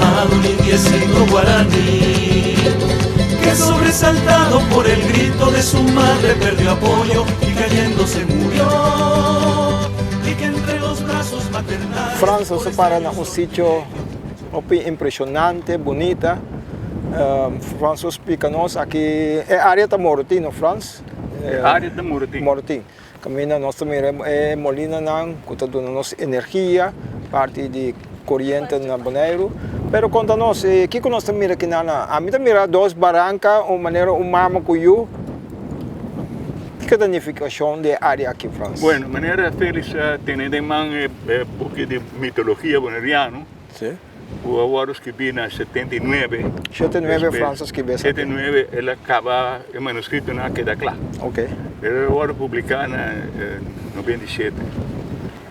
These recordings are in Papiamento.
llamado un indiecito guaraní, que sobresaltado por el grito de su madre perdió apoyo y cayendo se murió. Y que entre los brazos maternales. Frans a para na un sitio hopi impresionante, bunita. Frans a splica nos aki e area ta Morotin, no Frans? E area ta Morotin. Morotin. Caminda nos ta mira e molinanan cu ta duna nos energia, parti di coriente na Boneiru. Pero conta nos, kico nos ta mira kinan? Ami ta mira dos baranca, un manera un mama cu yu. Kico ta nificacion di e area aki, Frans? Bueno, manera Felix a tene den man e buki di mitologia boneriano. Si. Ku a wòrdu skibí na 79. 79 Frans a skibí esaki. 79 el a kaba e manuskritonan a keda kla. Ok. El a wòrdu publiká na 97.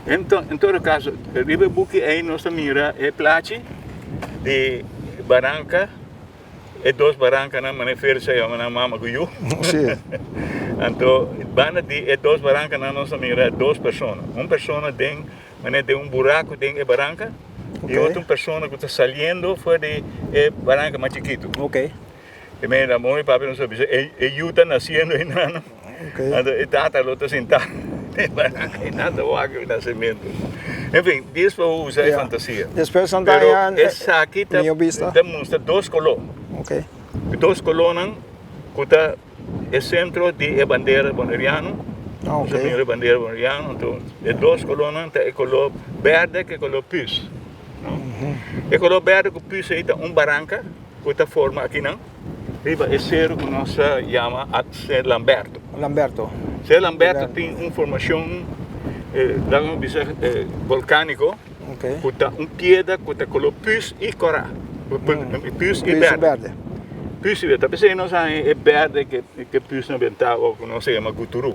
Enton, en todo kaso, riba e buki ei nos ta mira e plachi di baranka, e dos barankanan manera Félix a yama nan mama ku yu. Si. Anto, banda di e dos barankanan nos ta mira dos persona. Un persona den Manera den un buraku den e baranka y otro un persona ku ta saliendo for di e baranka mas chikitu. E mei amor mi papia nos a bisa e yu ta nasiendo einan anto e tata lo ta sinta den e baranka einan ta wak e nasementu. En fin, dies pa usa e fantasia. Pero esaki ta mustra dos koló. Dos kolónan ku ta. E sentro di e bandera boneriano, nos a mira e bandera boneriano, anto e dos kolónan ta e koló bèrdè ku e koló püs. E koló bèrdè ku püs ei ta un baranka ku ta forma akinan riba e seru ku nos ta yama Ser Lamberto. Lamberto. Ser Lamberto tin un formashon, laga nos bisa, volkániko ku ta un piedra ku ta koló püs i kòrá, püs i bèrdè. Püs ta p'esei nos haña e bèrdè ke ke püs na bentá o ku nos ta yama guturu.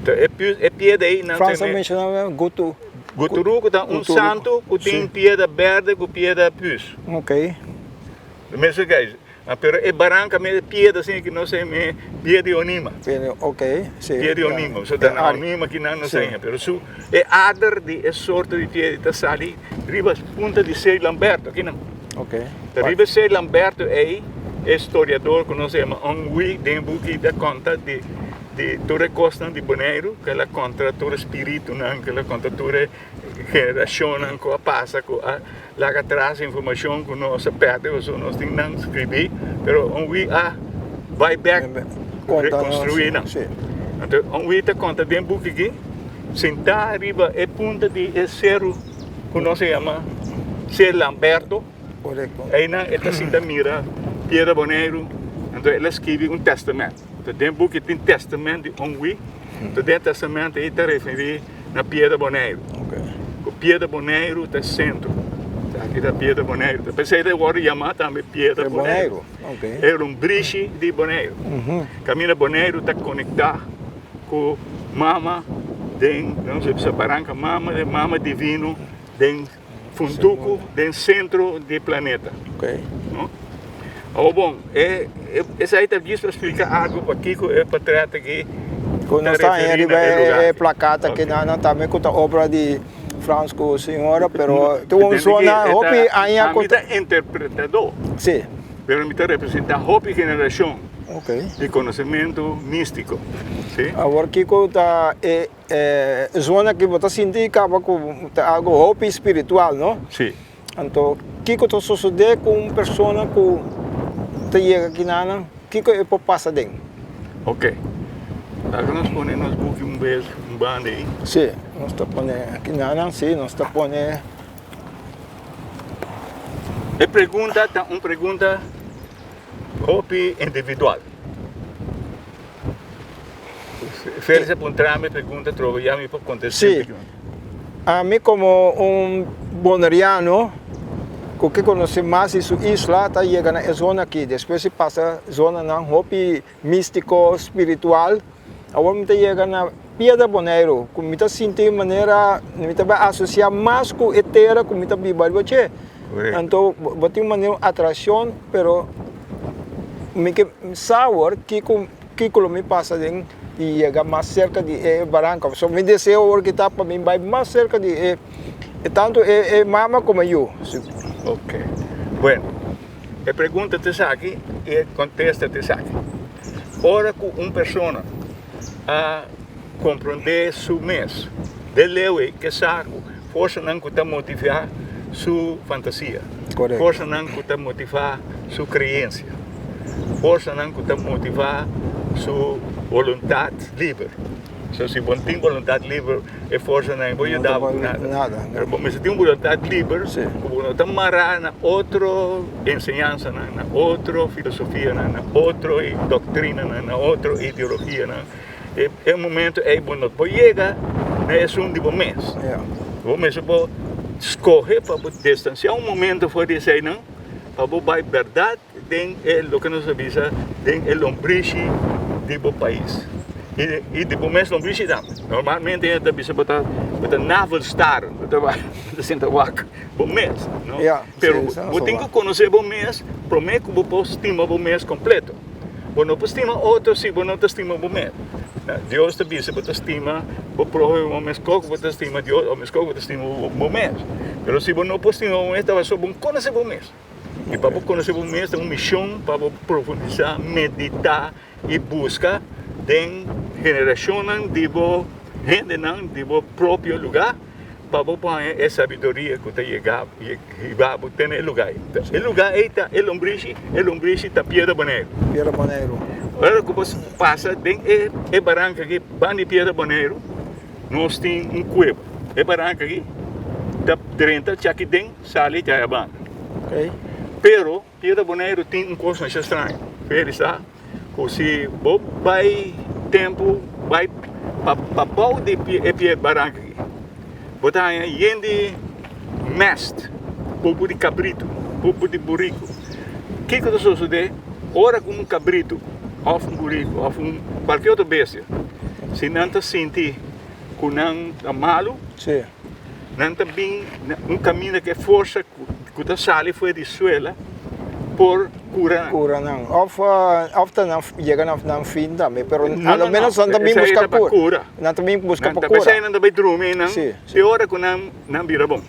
Ta e püs e piedra ei nan Frans a menshoná gutu. Guturu ku ta un santu ku tin piedra bèrdè ku piedra püs. Ok. Mesun kai pero e baranka mes e piedra asina ku nos ta yama piedra di onima. Ok si. Piedra di onima so ta na onima kinan nos ta haña pero su e ader di e sorto di piedra ta sali riba punta di Sey Lamberto kinan. Ok. Ta riba esei Lamberto ei, e storiador ku nos a yama Ongui den e buki ta konta di di tur e kosnan di Boneiru, ku el a kontra tur e spiritunan, ku el a kontra tur e generashonnan ku a pasa, ku a laga atras informashon ku nos a pèrdè pasobra nos tin nan skribí, pero Ongui a bai bèk rekonstruí nan. Anto Ongui ta konta den buki aki, sintá riba e punta di e seru. Ku nos a yama Ser Lamberto. Korekto. Einan e ta sinta mira Piedra Boneiru, anto el a skibi un tèstamènt. Anto den buki tin tèstamènt di Ongui, anto den e tèstamènt ei ta referí na Piedra Boneiru. Ku Piedra Boneiru ta e sentro. Aki ta Piedra Boneiru. Ta p'esei ta wòrdu yamá tambe Piedra Boneiru. E lumbrishi di Boneiru. Kaminda Boneiru ta konektá. Ku mama den, nos a bisa baranka mama, den mama divino den funduku den sentro di planeta. No? Awor bon, e esei ta djis pa splika algu pakiko e portret aki Ku ta nos ta haña referí riba na e lugar e aki. plakat aki Ok. nan tambe ku ta obra di Frans ku señora, pero tin un Tende ki zona e ta, hopi aña ku ami ta interpretadó, Sí. pero mi ta representá hopi generashon. Ok. Di konosementu místiko, sí. Awor kiko ta e zona ki bo ta sinti kaba ku ta algu hopi spiritual, no? Sí. Anto kiko ta sosodé ku un persona ku ta yega kinanan? Kiko e por pasa den? Ok. Laga nos pone nos buki un bes un banda ei. Sí, nos ta pone kinanan, sí, nos ta pone. E pregunta ta un pregunta. Hopi individual. Félix a puntra mi pregunta trobe ya mi por contesta. Sí. Ami como un boneriano cu ke conoce mas di su isla ta yega na e zona aki. Despues di pasa zonanan hopi mistico, spiritual, awor mi ta yega na Piedra Boneiru cu mi ta sinti manera mi ta bay asocia mas cu e tera cu mi ta biba riba dje. Anto bo tin manera un atraccion pero mi ke sa awor kico kico lo mi pasa den di yega mas cerca di e baranca. So mi deseo awor ki ta pa mi bay mas cerca di e tanto e mama como e yu. Ok. Bueno, e pregunta ta esaki i e kontesta ta esaki. Ora ku un persona a komprondé su mes den leu ei ke sa ku forsanan ku ta motivá su fantasia, forsanan ku ta motivá su kreensia, forsanan ku ta motivá su boluntat liber. So si bo no tin boluntat liber e forsanan ei bo yuda bo ku nada. Pero bo mester tin un boluntat liber ku bo no ta mará na otro enseñansanan, na otro filosofianan, na otro doktrinanan, na otro ideologianan. E momento ei bo no por yega na esun di bo mes. Bo mester por skohe pa bo distansiá un momento for di eseinan pa bo bai bèrdat den e loke nos a bisa den e lombrishi di bo pais i di bo mes lombrishi tambe. Normalmente hende ta bisa bo ta bo ta navelstaren, bo ta bai bo ta sinta wak bo mes, no? Pero bo tin ku konosé bo mes promé ku bo por stima bo mes kompleto. Bo no por stima otro si bo no ta stima bo mes. Dios ta bisa bo ta stima bo próhimo meskos ku bo ta stima Dios òf meskos ku bo ta stima bo mes. Pero si bo no por stima bo mes ta pasobra bo no konosé bo mes. I pa bo konosé bo mes ta un mishon pa bo profundisá, meditá i buska den generashonnan di bo hendenan di bo propio lugá pa bo por haña e sabiduria ku ta yega hiba bo te na e lugá ei. E lugá ei ta e lombrishi, e lombrishi ta Piedra Boneiru. Piedra Boneiru. Ora ku bo pasa den e baranka aki banda di Piedra Boneiru nos tin un kueba. E baranka aki ta drenta chaki den. Sali te haya banda. Pero Piedra Boneiru tin un kos masha straño. Feli sa ku si bo bai tempu bai pa bou di e pie baranka aki, bo ta haña yen di mèst, pupu di kabritu, pupu di buriku. Kiko ta sosodé ora ku un kabritu òf un buriku òf un kualke otro bestia si nan ta sinti ku nan ta malu? Nan ta bin na un kaminda ku e forsa ku ta sali for di suela por kura nan. Kura nan. Òf òf ta nan yega na nan fin tambe, pero a lo ménos nan ta bin buska kura. Nan ta bin buska pa kura. P'esei nan ta bai drumi einan te ora ku nan nan bira bon.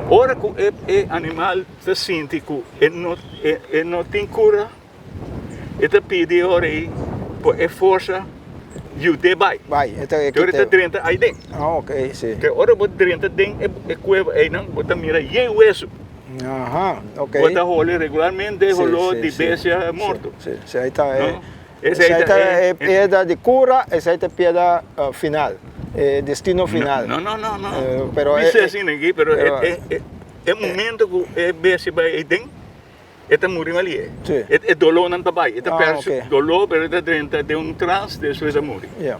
Ora ku e e animal ta sinti ku e no e no tin kura. E ta pidi ora ei pa e forsa yud'é bai. Bai, e ta e Ora e ta drenta ai den. Ah, ok, si. Te ora bo drenta den e kueba einan, bo ta mira yen wesu. Aha, ok. Bo ta holi regularmente holó di bestia morto. Si, si, esei ta e. Esei ta e piedra di kura, esei ta e piedra final, e destino final. No, no, no, no. Pero e. Bisa asina aki, pero e momento ku e bestia bai ei den. E ta muri malie. Sí. E, e dolónan ta bai. E ta Ah, pèrdè su ok. doló, pero e ta drenta den un trans, despues a muri. Ja.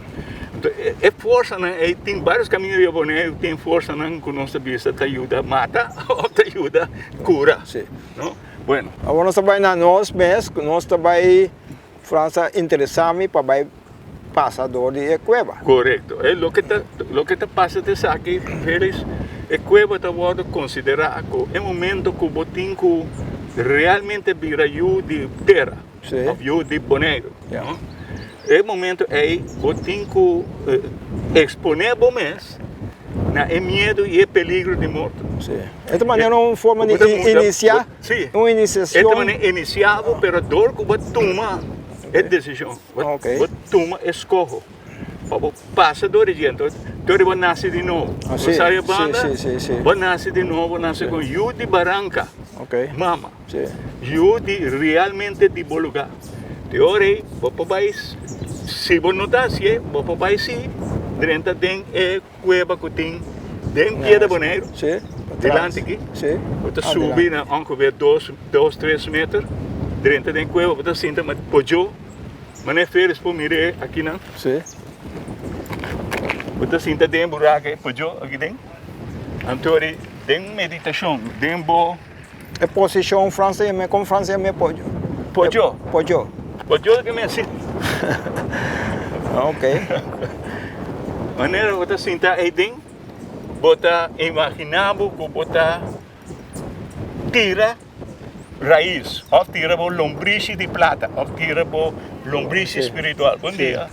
Anto, e, e forsanan ei tin vários kaminda di pone, tin forsanan ku nos ta bisa ta yuda mata òf ta yuda kura. Sí. No? Bueno. Awor nos ta bai na nos mes, ku nos ta bai Frans a interesá mi pa bai pasa dor di e kueba. Korekto. E loke ta loke ta pasa ta esaki, Felix, e kueba ta wòrdu konsiderá ku e momento ku bo tin ku realmente bira yu di tera òf yu di Boneiru, no? E momento ei bo tin ku eksponé bo mes na e miedu i e peligro di morto. Sí. E ta manera un forma di inisiá. Sí. Un inisiacion. E ta manera inisiá bo, pero dor ku bo tuma e desishon, bo tuma e skoho pa bo pasa dor di dje. Anto dor di bo nase di nobo. Ah, Bo sí, sa e sí, banda, sí, sí, sí. bo nase di nobo, bo nase ku yu di baranka, mama. Sí. Yu di realmente di bo lugá. Te ora ei bo por bai, si bo no ta hasié, bo por bai sí drenta den e Kueba ku tin den Piedra Boneiru, dilanti aki, bo ta subi na ongeveer dos, dos, tres meter, drenta den kueba, bo ta sinta ma pojo, manera Felis por mir'é akinan. Bo ta sinta den buraka e pojo aki den, anto di den meditashon, den bo. E posishon Frans ta yam'é, kon Frans ta yam'é pojo? Pojo. Pojo. Pojo ke mi a si. Ok. Manera bo ta sinta ei den, bo ta imaginá bo ku bo ta tira rais òf tira bo lombrishi di plata òf tira bo lombrishi spiritual. Bon dia.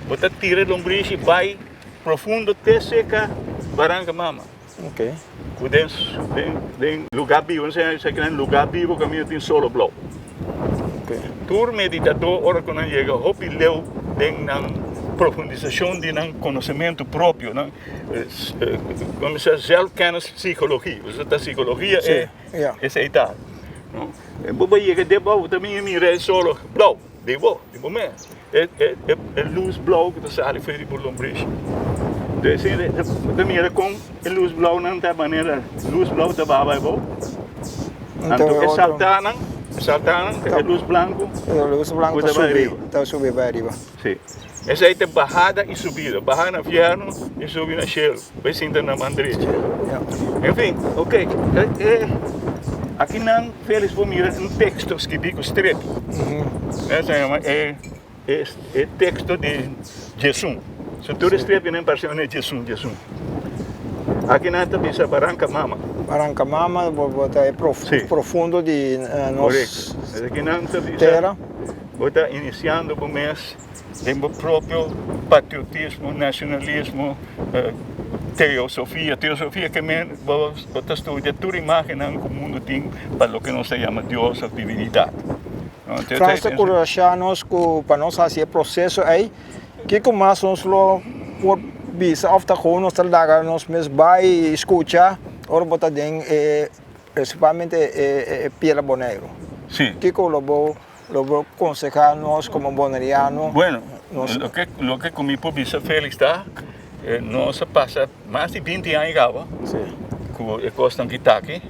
Bo ta tira e lombrishi bai profundo te seka Baranka Mama. Ok. Ku den den den lugá bibu, nos a sa kinan lugá bibu kaminda tin solo blou. Tur meditadó ora ku nan yega hopi leu den nan profundisashon di nan konosementu propio, nan komo bisa zelfkennis psikologi, bo sa ta sikologia e esei ta. Bo por yega debou bo ta mira e solo blou di bo, di bo mes. E e lus blou ku ta sali for di bo lombrishi. Entonces bo ta mira kon e lus blounan ta manera lus blou ta baha bai abou. Anto e saltanan, e saltanan ta e lus blanku ku ta bai ariba. Ta subi bai ariba. Si. Esei ta bahada i subida. Baha na fiernu i subi na shelu. Bai sinta na man drechi. En fin, ok. Aki nan Felix por mira un teksto skibí ku strep. Esei ta yama e e teksto di Djesun. So tur e strepnan parse un e Djesun, Djesun. Aki nan ta bisa Baranka Mama. Baranka Mama bo ta e profundo di nos tera. Bo ta inisiando bo mes den bo propio patriotismo, nacionalismo, teosofia. Teosofia ke men bo ta studia tur imagennan ku mundu tin pa loke nos ta yama Dios òf divinidat. Frans ta kurashá nos ku pa nos hasi e proseso ei, kiko mas nos lo por bisa òf ta kon nos ta laga nos mes bai i skucha ora bo ta den e prinsipalmente e piedra Boneiru? Kiko lo bo Lo bo konsehá nos komo boneriano? Bueno, loke loke ku mi por bisa Felix ta, nos a pasa mas di binti aña kaba ku e kosnan ki ta aki.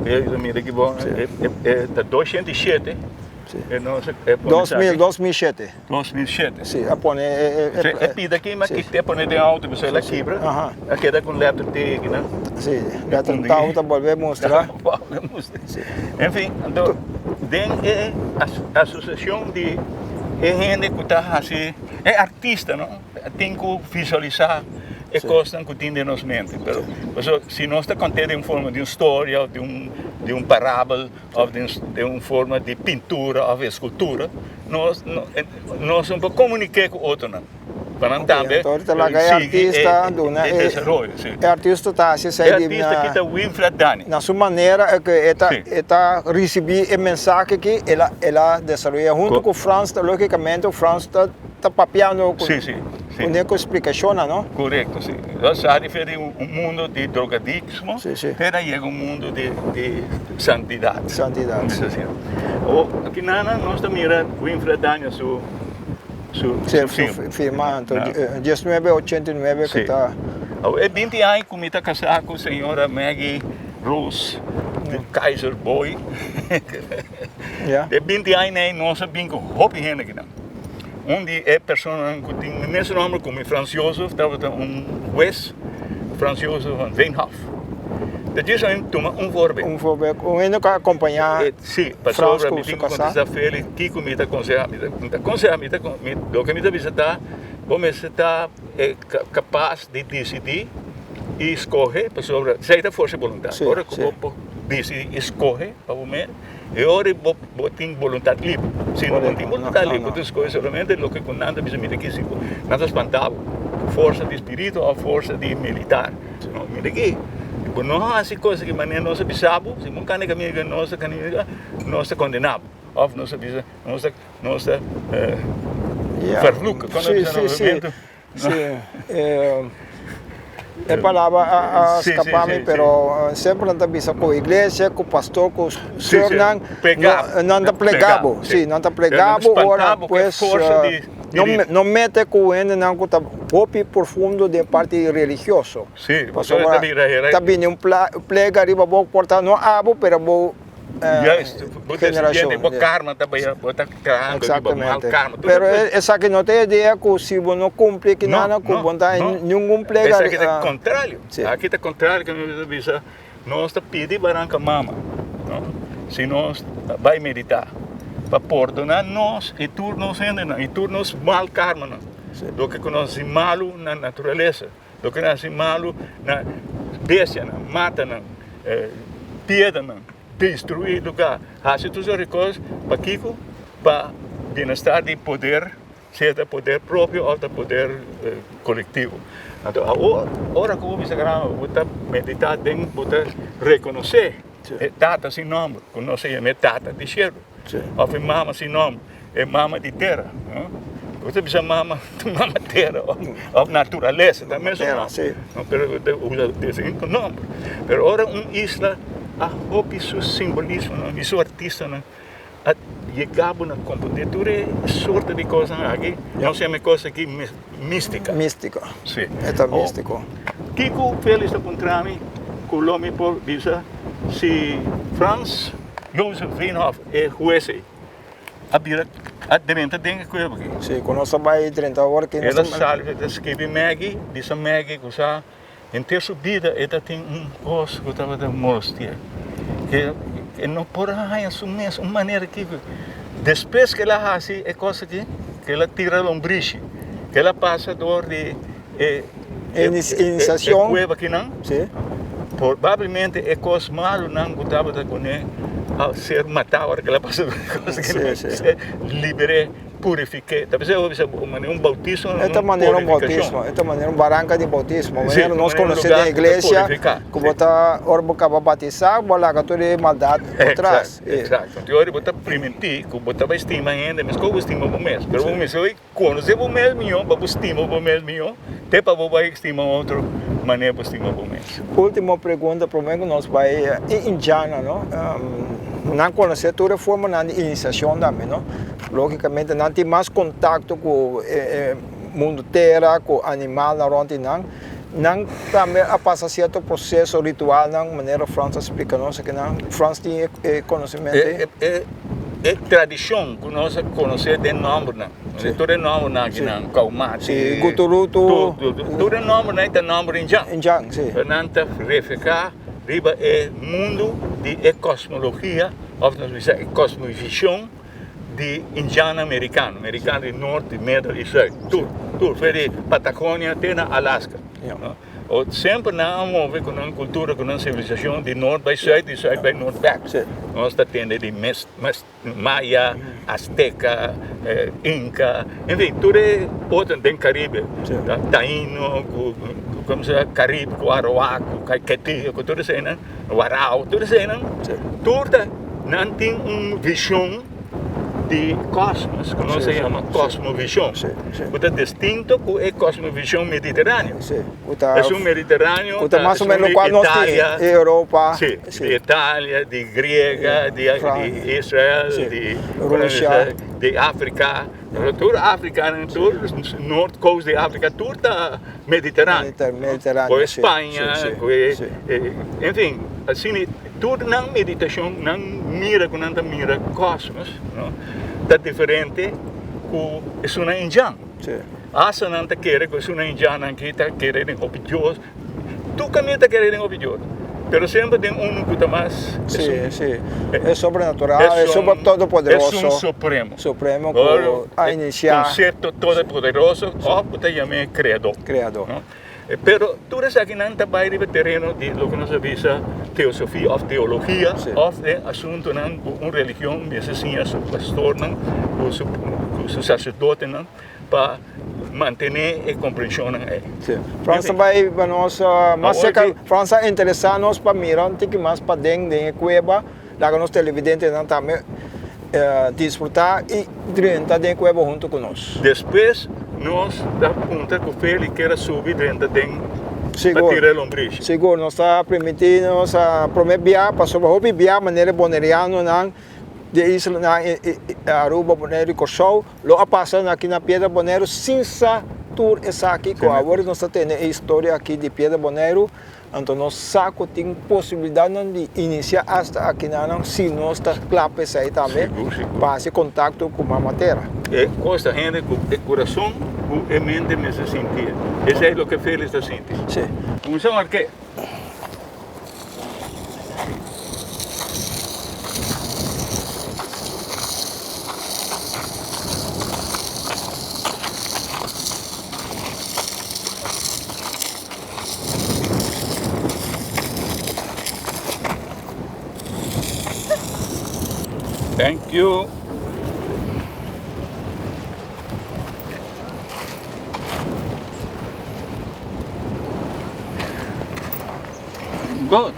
E mira aki bo, e ta 207 e nos a pone esaki. 2007. 2007. Si, a pone e. E pida aki mi a kite a pone den auto pasobra el a kibra, a keda ku un letter T aki nan. Si, letter T ta bolbe mustra. En fin, anto den e asosiashon di e hende ku ta hasi, e artista no, tin ku visualisá e kosnan ku tin den nos mente. Pero pasobra si nos ta kont'é den forma di un storia òf di un parabel òf den un forma di pintura òf eskultura, nos no por komuniké ku otronan. Pa nan tambe sigui e desaroyo. E artista ta hasi esei E artista aki ta Winfred Dani. Na su manera ku e ta risibí e mensahe aki, el a desaroyá huntu ku Frans, lógikamente Frans ta papiando ku ne ku splikashonnan, no? Korekto, si. Nos sa di for di un mundo di drogadikismo te na yega un mundo di santidat. Santidat. Aki nan nos ta mira Winfred Dani su. Su Sí, su firma. firma, anto 1989 ku ta. Awe e 20 aña ku mi ta kasá ku señora Maggie Rose de Kaiser Boy. Ja. E 20 aña ei nos a bin ku hopi hende akinan. Un di e personanan ku tin e mes nòmber ku mi, Frans Josef, tabata un hues, Frans Josef van Veenhof. Ta djis a tuma un voorbeeld. Un voorbeeld, un hende ku a akompañá. Sí, pasobra mi tin ku kontestá Feli kiko mi ta konsehá. Mi ta konsehá, mi ta, loke mi ta bisa ta, bo mester ta kapas di disidí i skohe, pasobra esei ta forsa di boluntat. Ora ku bo por disidí i skohe pa bo mes, e ora bo tin boluntat liber. Si no bo tin boluntat liber, bo ta skohe solamente loke ku nan ta bisa mi ta kisi bo. Nan ta spanta bo ku forsa di spiritu òf forsa di militar. No, mira aki, si bo no hasi cosa ki manera nos a bisa bo, si bo kanda kaminda ku nos a kanda, nos ta kondena bo. Of nos a bisa, nos ta, nos ta vervloeken. Kon Sí, sí, sí. Sí, e palabra a skapa mi, pero semper nan ta bisa ku iglesia, ku pastor, ku sùrnan, nan ta plega bo. Sí, nan ta plega bo ora pues No mete ku hendenan ku ta hopi profundo den parti religioso. Sí, pasobra ta bini un plega riba bo por ta no abo pero bo generashon. Bo karma ta bai, bo ta trahando riba mal karma. Pero esaki no ta e idea ku si bo no kumpli kinana ku bo no ta ningun plega. Esaki ta kontrario. Aki ta kontrario ku nos ta bisa. Nos ta pidi Baranka Mama, no, si nos bai meditá, pa pordoná nos i tur nos hendenan i tur nos mal karmanan, loke ku nos hasi malu na naturalesa, loke nos hasi malu na bestianan, matanan, piedranan, destruí lugá, hasi tur sort di kos, pakiko? Pa bienestar di poder. Sea ta poder propio of ta poder kolektivo. Anto awor, ora ku bo bisa graba, bo ta meditá den, bo ta rekonosé e tata sin nòmber, ku nos a yama e tata di shelu, òf e mama sin nòmber, e mama di tera. Bo ta bisa mama, mama tera òf naturalesa, ta mesun nòmber, pero bo ta usa diferente nòmber. Pero ora un isla a hopi su simbolismonan i su artistanan a yega bo na komprendé tur e sorto di kosnan aki, nos yama e kos aki místika. Místika. Sí. E ta místiko. Kiko Félix ta puntra mi ku lo mi por bisa si Frans Jozef Veenhof, e hues ei, a bira, a drenta den e kueba aki? Sí, ku nos a bai drenta awor aki. El a sali, el a skibi Maggie, bisa Maggie ku sa Henter su bida e ta tin un kos ku tabata molesti'é, ke e no por a haña su mes un manera kiko. Despues ku el a hasi e kos aki, ku el a tira lombrishi, ku el a pasa dor di e kueba akinan, probablemente e kos malunan ku tabata kuné a ser matá ora ku el a pasa dor di e kos akinan, se liber'é. Purifiké. Ta bisa bisa manera un bautismo, E ta manera un bautismo, e ta manera un baranka di bautismo. Manera nos konosé den iglesia, ku bo ta ora bo kaba batisá, bo a laga tur e maldat atras. Eksakto, eksakto. Anto ora bo ta primintí ku bo ta bai stima hende meskos bo stima bo mes. Pero bo mester bai konosé bo mes mihó pa bo stima bo mes mihó, te pa bo bai stima otro manera bo stima bo mes. Último pregunta promé ku nos bai e indiana, no? Nan konosé tur e formanan di inisiashon tambe, no? Lógikamente nan tin mas kontakto ku e mundu tera, ku animalnan rònt di nan. Nan tambe a pasa sierto proseso, ritualnan, manera Frans a splika nos akinan. Frans tin e konosementu ei? E tradishon ku nos a konosé den nòmbernan, tur e nòmbernan akinan, Kaumati, Guturutu, tur e nòmbernan ei ta nòmber indjan. Indjan, si. Nan ta reflehá riba e mundu di e kosmologia òf nos bisa e kosmovishon. Di indiannan merikano, merikano di nort, di middel i sùit, tur, tur, for di Patagonia te na Alaska. O semper nan a move ku nan kultura, ku nan sivilisashon di nort bai sùit, di sùit bai nort bèk. Nos ta tende di mes, mes Maya, Azteka, Inka, en fin, tur e otro den Karibe, Taino, ku, komo se yama, Karib, ku Arawak, ku Kaiketio, ku tur eseinan, Warao, tur eseinan, tur ta. Nan tin un vision di kosmos ku nos a yama kosmovishon, ku ta distinto ku e kosmovishon mediteraneo. Esun mediteraneo ta esun di Italia, di Italia, di Griega, di Israel, di Afrika. Tur Afrika, tur North Coast di Afrika, tur ta mediteraneo. Ku e Spaña, ku e, enfin, asina tur nan meditashon, nan mira ku nan ta mira kosmos, no, ta diferente ku esunnan indjan. Asta nan ta kere ku esunnan indjannan aki ta kere den hopi Dios. Tur kaminda ta kere den hopi Dios, pero semper den unu ku ta mas. Sí, sí. E sobrenatural, e super todopoderoso. Esun supremo. Supremo ku a inisiá. Konsepto todopoderoso òf ku ta yam'é kreadó. Kreadó. Pero tur esakinan ta bai riba tereno di loke nos a bisa teosofia òf teologia òf den asuntunan ku un religion mester siña su pastornan ku su saserdotenan pa mantené e komprenshonnan ei. Sí. Frans ta bai pa nos mas serka, Frans a interesá nos pa mira un tiki mas paden den e kueba, laga nos televidentenan tambe disfrutá i drenta den e kueba huntu ku nos. Despues nos ta puntra ku Feli kier a subi drenta den pa tira e lombrishi. Sigur, nos ta primintí nos a promé bia, pasobra hopi bia manera e bonerianonan di e islanan Aruba, Boneiru i Kòrsou lo a pasa aki na Piedra Boneiru sin sa tur esaki ku awor nos ta tene e historia aki di Piedra Boneiru, anto nos sa ku tin posibilidatnan di inisiá asta akinanan si nos ta kla pa esei tambe pa hasi kontakto ku Mama Tera. E kos ta hende ku e kurason ku e mente mester sinti. Esei loke Felix ta sinti. Kuminsá mark'é. Thank you. Good.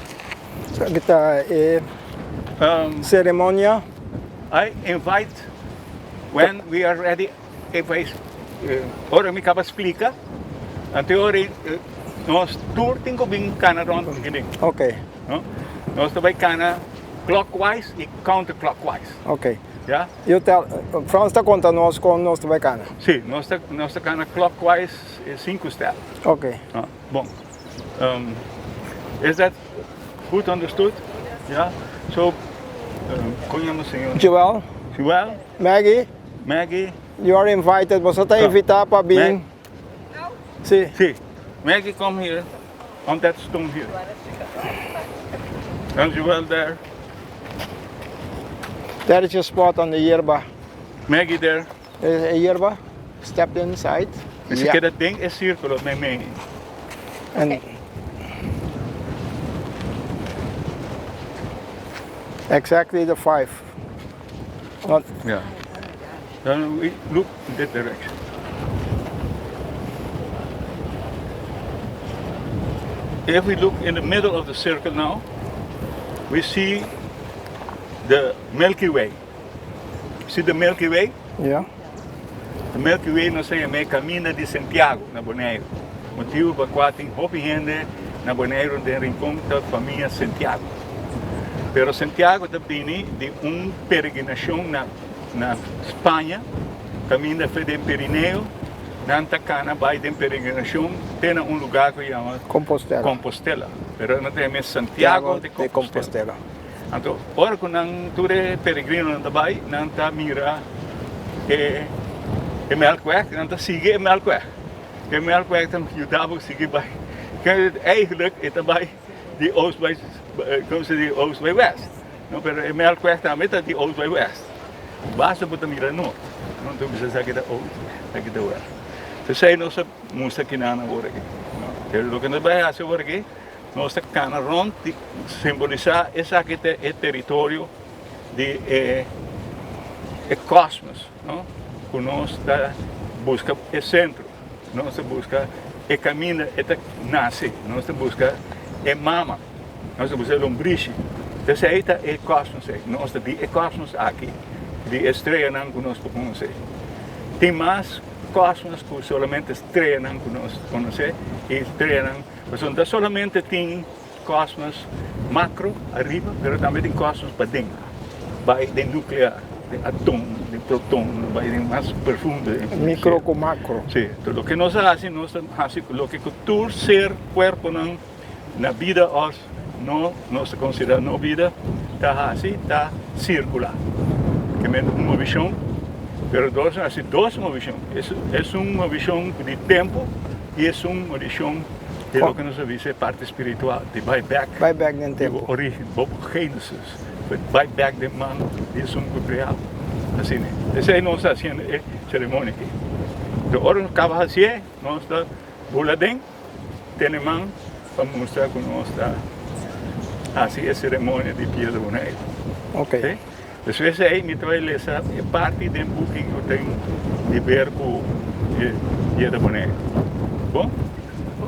Esaki ta e ceremonia. I invite when we are ready if I ora mi caba splica anto ora nos tur tin cu bin cana rond den. Ok. No? Nos ta bay cana clockwise y counterclockwise. Ok. Ya? You tell, Frans ta conta nos con nos ta bay cana. Si, nos ta nos ta cana clockwise cinco step. Ok. No? Bon. Um, is that goed understood? Ja? So, um, kon yama señor? Joel. Joel. Maggie. Maggie. You are invited. Boso ta invita pa bin. Si. Si. Maggie, come here. On that stone here. And Joel there. There is your spot on the yerba. Maggie there. E yerba. Step inside. Mester Yeah. keda den e sírkulo meimei. And exactly the five. Not Yeah. Dan we look in that direction. If we look in the middle of the circle now, we see the Milky Way. See the Milky Way? Yeah. The Milky Way nos ta yama e Caminda di Santiago na Boneiru. Motibu pa kua tin hopi hende na Boneiru den Rincon ta famia Santiago. Pero Santiago ta bini di un peregrinacion na na Spaña, caminda fe den Pirineo, nan ta cana bai den peregrinacion te na un lugar cu yama Compostela. Compostela. Pero nan ta yama Santiago de de Compostela. Compostela. Anto, ora ku nan tur e peregrinonan ta bai, nan ta mira e e melkweg, nan ta sigui e melkweg. E melkweg ta yuda bo sigui bai. Eigenlijk e ta bai di oost bai, komo se di, oost bai west. No, pero e melkweg tambe ta di oost bai west. Basta bo ta mira noord. No, anto bisa esaki ta oost, esaki ta west. P'esei nos a mustra kinan awor aki. Pero loke nos bai hasi awor aki. Nos ta kana rond di simbolisá esaki ta e teritorio di e e kosmos, no? Ku nos ta buska e sentro, nos ta buska e kaminda e ta nase, nos ta buska e mama, nos ta buska e lombrishi. Esei ta e kosmos ei. Nos ta di e kosmos aki, di e streanan ku nos por konosé. Tin mas kosmos ku solamente streanan ku nos konosé i streanan. Pasobra no ta solamente tin kosmos makro ariba, pero tambe tin kosmos paden, bai den nuklear, den atom, den proton, bai den mas profundo. Mikro ku makro. Si, enton loke nos a hasi, nos ta hasi loke ku tur ser kuerponan na bida òf no, nos ta konsiderá no bida, ta hasi, ta sirkulá. Ke men un movishon, pero nos a hasi dos movishon. Es un movishon di tempu. I esun orishon di loke nos a bisa e parti spiritual, di bai bek. Bai bek den tempu. Di bo origen, bo Genesis. Bai bek den man di esun ku krea bo. Asina. Esei nos ta hasiendo e seremonia aki. Enton ora nos kaba hasié, nos ta bula den, tene man pa mustra ku nos ta hasi e seremonia di Piedra Boneiru. Ok. Despues di ei mi ta bai lesa e parti den buki ku ten di ber ku e dia ta pone. Bon?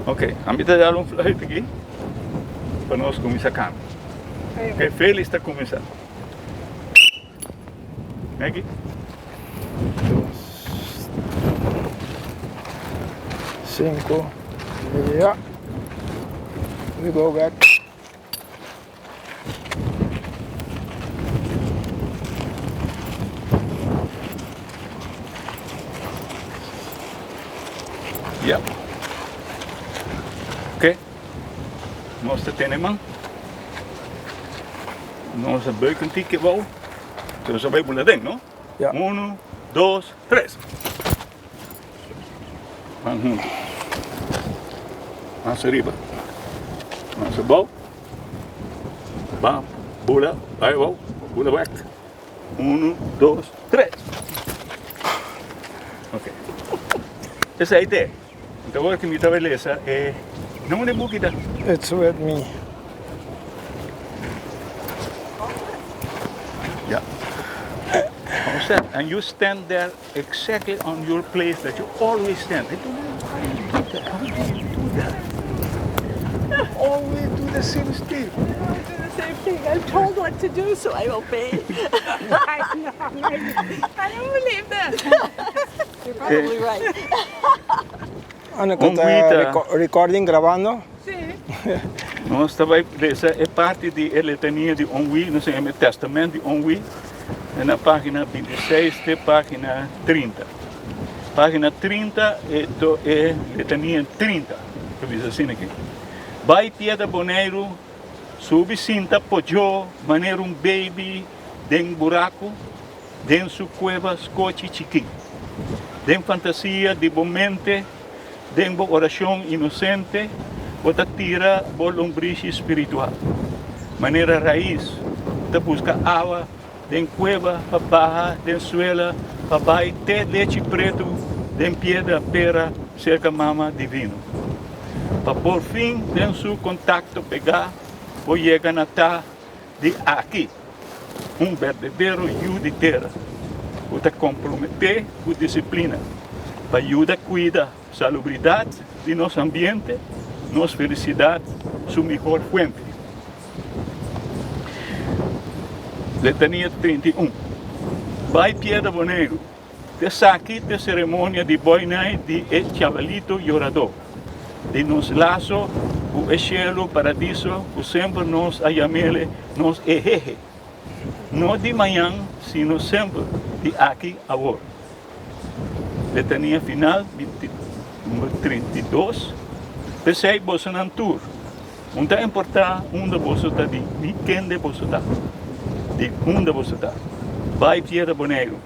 Ok, ami ta dal un fluit aki pa nos kuminsá kanta. Ok, Felix ta kuminsá. Maggie? Dos, sinku, ya. We go back. Ja. Oké. Nos ta tene man. Nos a buik un tiki bou. Nos a bai bula den, no? Ja. Uno, dos, tres. Man huntu. Mas ariba. Mas abou. Bam. Bula. Bai abou. Bula bek. Uno, dos, tres. Ok. Esei te. Anto awor ki mi ta bai lesa e nomber di buki ta. It's with me. Ja. Understand? And you stand there Exactly on your place that you always stand. I don't know why you do that. How do you do that? Always do the same thing. I do the same thing. I'm told what to do, so I obey. I know. I don't believe that. You're probably right. Ano Un ku ta guita. recording grabando? Sí. Nos ta bai lesa e parti di e letania di Onwi, nos ta yama e Testament di Onwi, na pagina 26 te pagina 30. Pagina 30 e to e letania 30, ta bisa asina aki, Bai Piedra Boneiru, subi sinta pojo manera un baby den buraku, den su kueba skochi chikí. Den fantasia di bo mente, den bo orashon inosente, bo ta tira bo lombrishi spiritual. Manera rais ta buska awa den kueba pa baha den suela pa bai te lechi pretu den piedra pera serka Mama Divino. Pa por fin den su kontakto pegá bo yega na ta di aki, un berdadero yu di tera ku ta komprometé ku disiplina pa yuda kuida salubridat di nos ambiente, nos felisidat su mihor fuente. Letania 31. Bai Piedra Boneiru, T'esaki t'e seremonia di boinai di e chabalito yoradó, di nos laso ku e shelu paradiso ku semper nos a yam'ele nos ehehe. No di mañan sino semper di aki awor. Letania final number 32, P'esei bosonan tur, un ta importá unda boso ta di ni kende boso ta, di unda boso ta, bai Piedra Boneiru.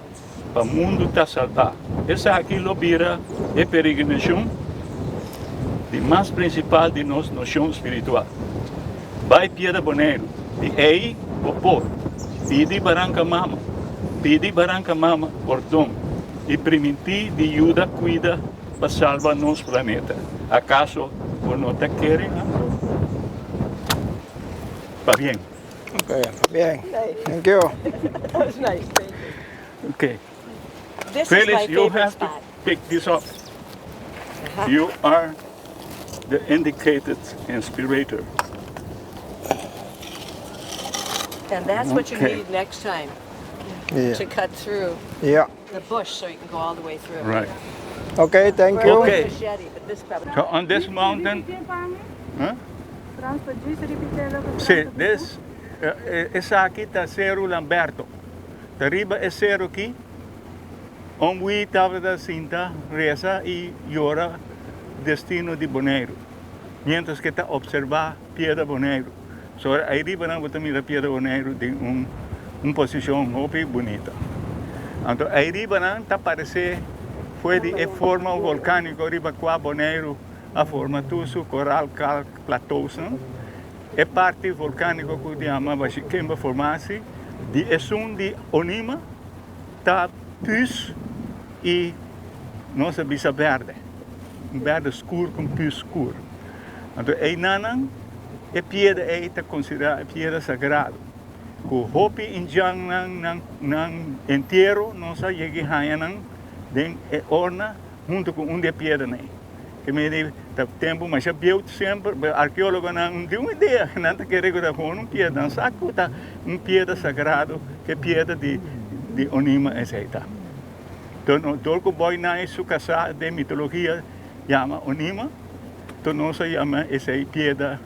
pa mundu ta salbá. Esaki lo bira e peregrinashon di mas prinsipal di nos noshon spiritual. Bai Piedra Boneiru, di ei bo por pidi Baranka Mama, pidi Baranka Mama pordon i primintí di yuda kuida pa salba nos planeta. Akaso bo no ta kere anto? Pabien. Okay, bien. Thank you. That was nice. Thank you. Okay. This Felix, is my you favorite have spot. to pick this up. You are the indicated inspirator. And that's what you Okay. need next time Yeah. to cut through Yeah. the bush so you can go all the way through. Right. Okay, thank you. Okay. Machete, but this probably. So on this mountain, huh? Sí, this, esaki ta Seru Lamberto. Ta riba e seru aki, Omwi tabata sinta resa i yora destino di Boneiru, mientras ke ta observa Piedra Boneiru. So ai riba nan bo ta mira Piedra Boneiru den un un posishon hopi bunita. Anto ai riba nan ta parese fue di e forma volkaniko riba kua Boneiru a forma tur su koral kalk platousnan. E parti volkániko ku yama Bashikemba Formasi di esun di Onima ta pus i nos a bisa bèrdè, un bèrdè skur ku un pus skur. Anto einanan e piedra ei ta konsiderá e piedra sagrado ku hopi indjannan nan nan entiero nos a yega i haña nan den e orna huntu ku un di e piedranan ei. Ke mei ta tempu masha bieu semper arkeologonan no tin un idea, nan ta kere ku ta pone un piedra, nan sa ku ta un piedra sagrado, ke piedra di di Onima esei ta. Enton dor ku Boy Nai su kasá den mitologia yama Onima, enton nos a yama esei piedra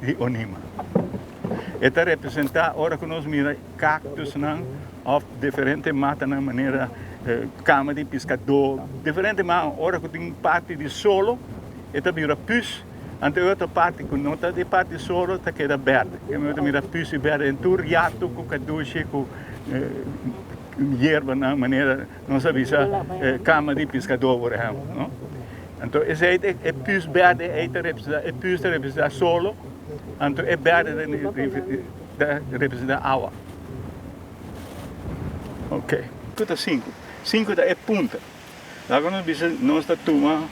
di Onima. E ta representá ora ku nos mira kaktusnan òf diferente matanan manera kama di piskadó, diferente ma ora ku tin parti di solo e ta bira püs, anto e otro parti ku no ta di parti solo ta keda bèrdè. Ke mi ta mira püs i bèrdè den tur yatu ku kadushi ku yerbanan manera nos a bisa kama di piskadó por ehèmpel, no. Anto esei ta e püs bèrdè ei ta representá e püs ta representá solo, anto e bèrdè ta representá awa. Ok. Ku ta sinku? Sinku ta e punta. Laga nos bisa nos ta tuma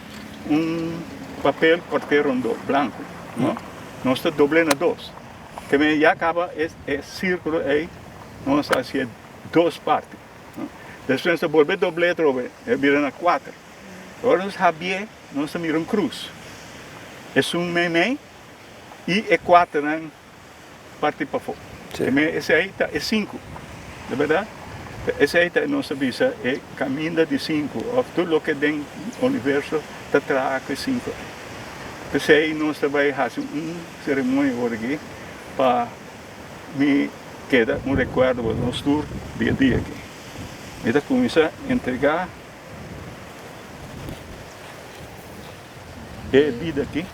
un papel kort'é rondó, blanku, no? Nos ta dobl'é na dos. Ke men ya kaba e e sirkulo ei, nos ta hasié dos parti, no? Despues nos ta bolbe dobl'é atrobe, e bira na kuater. Ora nos habié, nos ta mira un krus. Esun meimei. I e kuaternan parti pafó. Te esei ta e sinku, di bèrdat? Esei ta nos ta bisa e kaminda di sinku òf tur loke den universo ta traha ku e sinku ei. P'esei nos ta bai hasi un seremonia awor aki pa mi keda un rekuerdo pa nos tur di e dia aki. Mi ta kuminsá entregá e bida aki.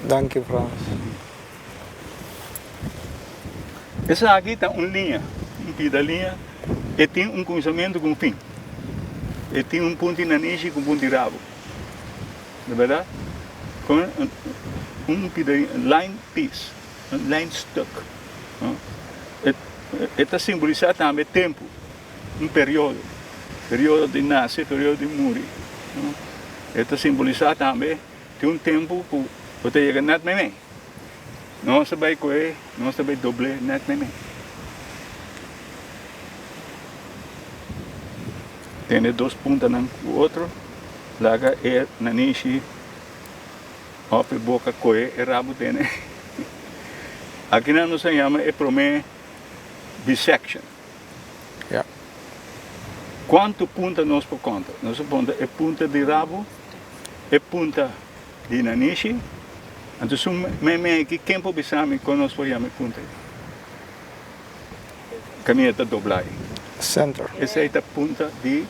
Danki Frans. Esaki ta un liña, un pida liña, e tin un kuminsamentu ku un fin. E tin un punti nanishi ku un punti rabu. Di bèrdat? Kon un pida line piece, un line stuk. E ta simbolisá tambe tempu, un periodo, periodo di nase, periodo di muri. E ta simbolisá tambe tin un tempu ku bo ta yega nèt meimei. Nos ta bai kohe, nos ta bai dobl'é nèt meimei. Tene dos puntanan ku otro, laga e nanishi òf e boka kohe e rabu tene. Akinan nos a yama e promé bisection. Ja. Kuantu punta nos por konta? Nos a konta e punta di rabu, e punta di nanishi. Anto su meimei aki, ken por bisa mi kon nos por yama e punta ei? Kaminda ta doblá ei. Center. Esei ta punta di.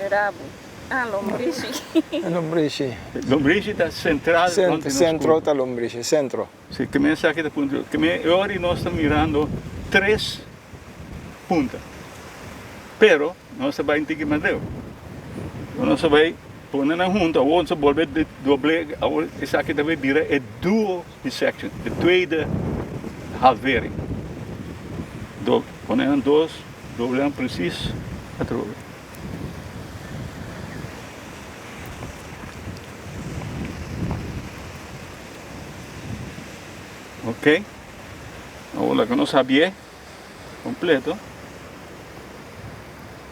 Rabu. Ah, lombrishi. Lombrishi. Lombrishi ta sentral rond di nos kurpa. Sentro ta lombrishi, sentro. Si, ke men esaki ta punta. Ke men e ora nos ta mirando tres punta. Pero nos ta bai un tiki mas leu. Nos ta bai pone nan hunto, awor nos ta bolbe doble, awor esaki ta bai bira e duo dissection, e tweede halvering. Do, pone nan dos, doble nan precies atrobe. Ok, awor laga nos habié completo.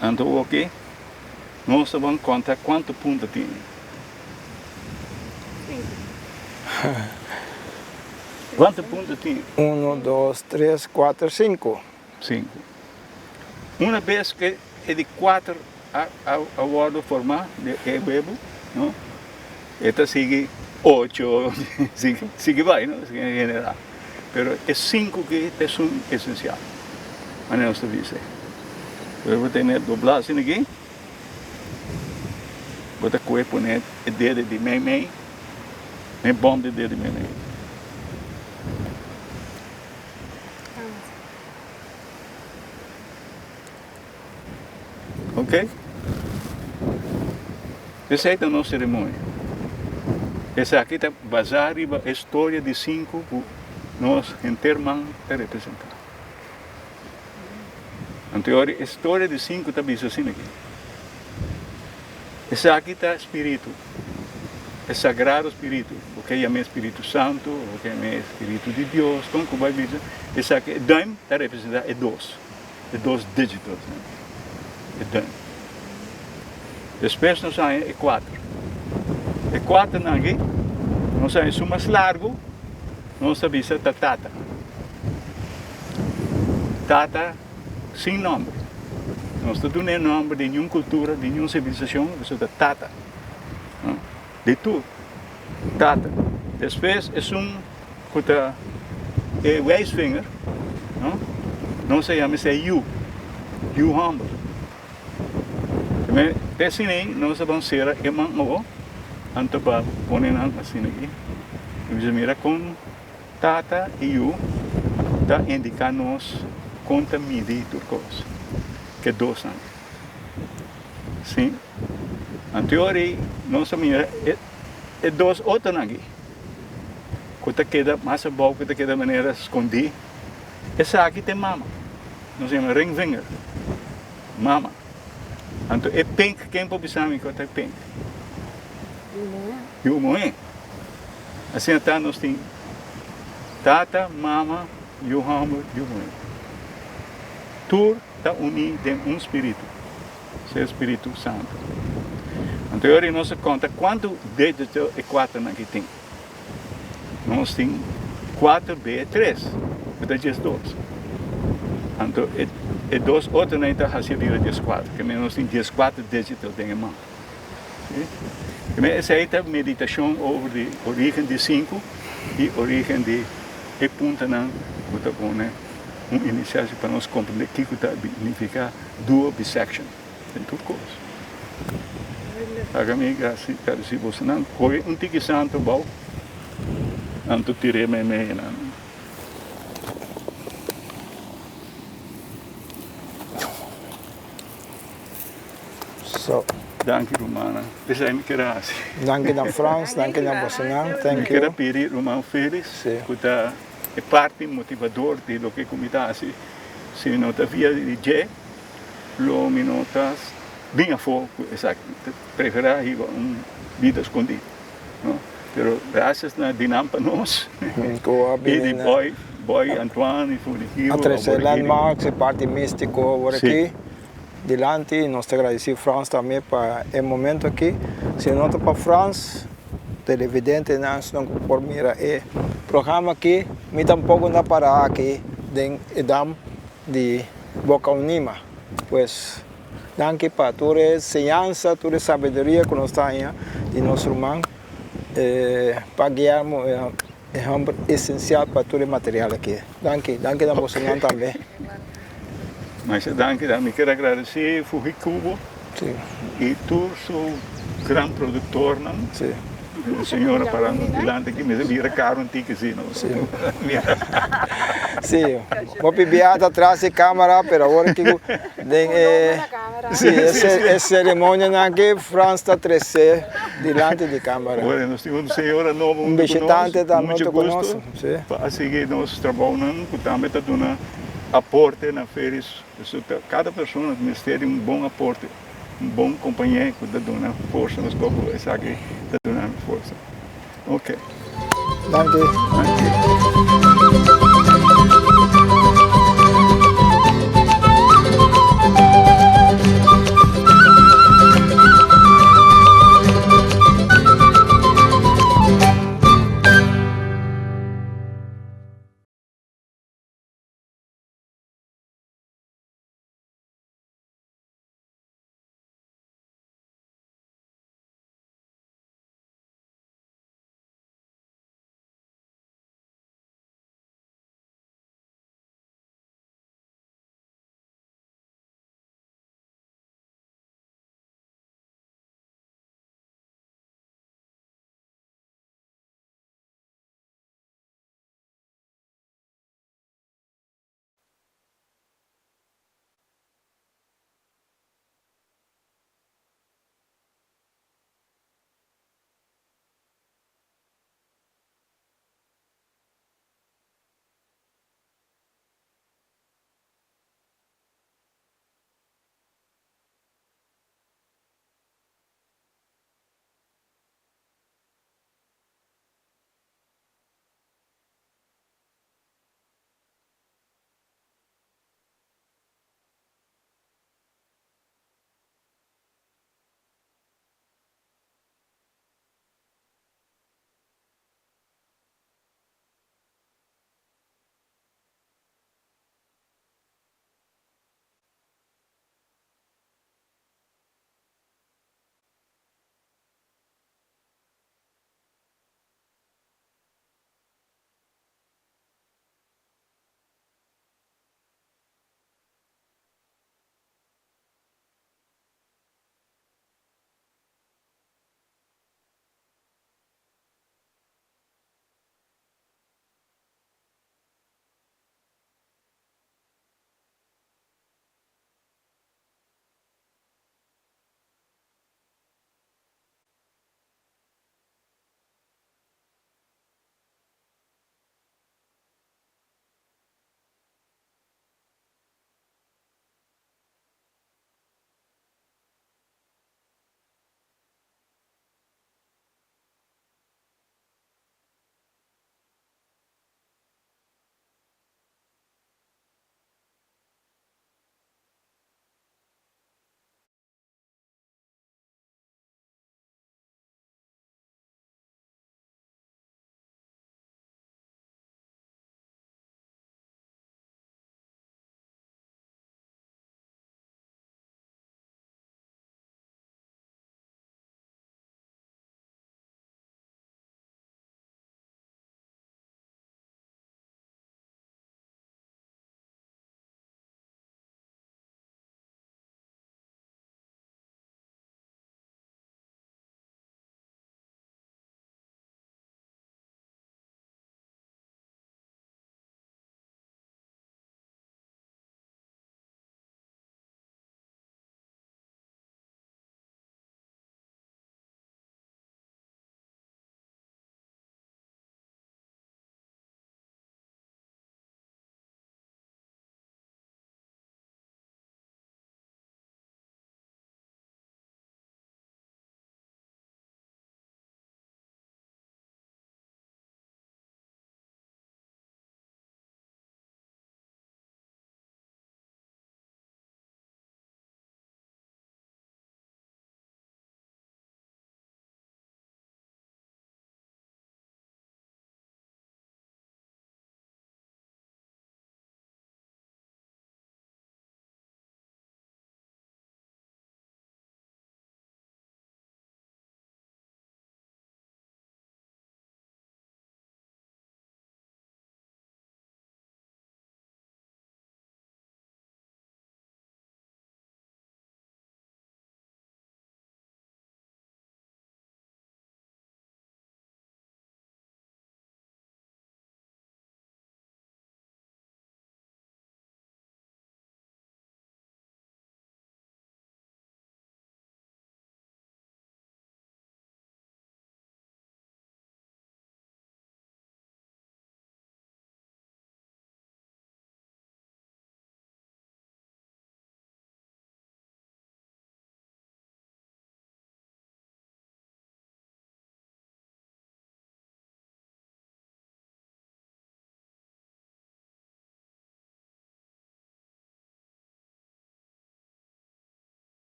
Anto oki nos ta ban konta kuantu punto tin. Kuantu punto tin? Uno, dos, tres, kuater, sinku. Sinku. Una bes ke e di kuater a a wòrdu formá di e webu, no, e ta sigui ocho, sigui sigui bai, no, sigui generá. Pero e sinku ki ta esun esensial, manera nos ta bisa. Pero bo tene doblá asina aki, bo ta kohe pone e dede di meimei, e bòm di dede meimei. Ok? Esei ta nos ceremonia. Esaki ta basá riba e storia di sinku ku nos henter man ta representá. Anto e ora e storia di sinku ta bisa asina aki. Esaki ta spiritu, e sagrado spiritu, bo ke yam'é spiritu santu, bo ke yam'é spiritu di Dios, kon ku bai bisa, esaki e duim ta representá e dos, e dos digitosnan, e duim. Despues nos haña e kuater. E kuaternan aki, nos haña esun mas largu, nos ta bisa ta tata. Tata sin nomber. Nos ta dun'é nomber di niun kultura, di niun sivilisashon, pasobra ta tata. Di tur, tata. Despues esun ku ta e wijsvinger, no, nos a yama esei yu, yu hòmber. Te asina ei nos a ban sera e man awo, anto pa pone nan asina aki. I bisa mira kon Tata i Yu ta indiká nos kon ta midi tur kos, ke dosnan. Sí. Anto ora ei nos a mira e dos otronan aki ku ta keda mas abou, ku ta keda manera skondí. Esaki ta e mama. Nos yama ringvinger. Mama. Anto e pink, ken por bisa mi ku ta e pink? Yu muhé. Asina ta nos tin tata, mama, yu hòmber, yu muhé. Tur ta uní den un spiritu, sea Spiritu Santu. Anto e ora nos a konta kuantu digital e kuaternan ki tin. Nos tin kuater be tres, ku ta 12. Anto e e dos otronan ta hasi bira 14, ke men nos tin 14 digital den e man. Si? Ke men esei ta meditashon over di origen di sinku i origen di e puntanan ku ta pone un inisiashon pa nos komprende kiko ta nifiká dual bisection den tur kos. Laga mi gradisí bosonan. Kohe un tiki santu bou, anto tir'é meimei nan. So. Danki rumannan. Esei mi kere hasi. Danki na Frans, danki na bosonan. Thank you. Mi kere pidi ruman Felix ku ta e parti motivador di loke ku mi ta hasi. Si no ta via di dje, lo mi no ta bin afó ku esaki. Mi ta preferá hiba un bida skondí, no? Pero grasias na di nan pa nos i di Boy, Boy Antoine i Funikibo. A trese landmarks e parti místiko awor aki dilanti i nos ta gradisí Frans tambe pa e momento aki. Si no ta pa Frans, televidentenan esnan ku por mira e programa aki, mi tampoko no a para aki den e dam di Boca Unima. Pues danki pa tur e enseñansa, tur e sabiduria ku nos ta haña di nos ruman pa Guillermo e homber esencial pa tur e material aki. Danki, danki na bosonan tambe. Masha danki, mi kier agradeci Fujicubo y tur su gran productornan. E señora parando dilanti aki mester bira caro un tiki si no. Si, hopi biaha ta tras di camera pero awor aki cu den e si e ceremonianan aki Frans ta trece dilanti di camera. Bueno, nos tin un señora nobo Un hunto cu nos, bishitante tambe mucho hunto cu nos, gusto si. pa a sigui nos trabounan cu tambe ta duna aporte na Feris. Pasobra cada persona mester di un bon aporte. Un bon compañé cu ta duna forsa nos poco esaki ta duna mi forsa. Ok. Danki. Danki.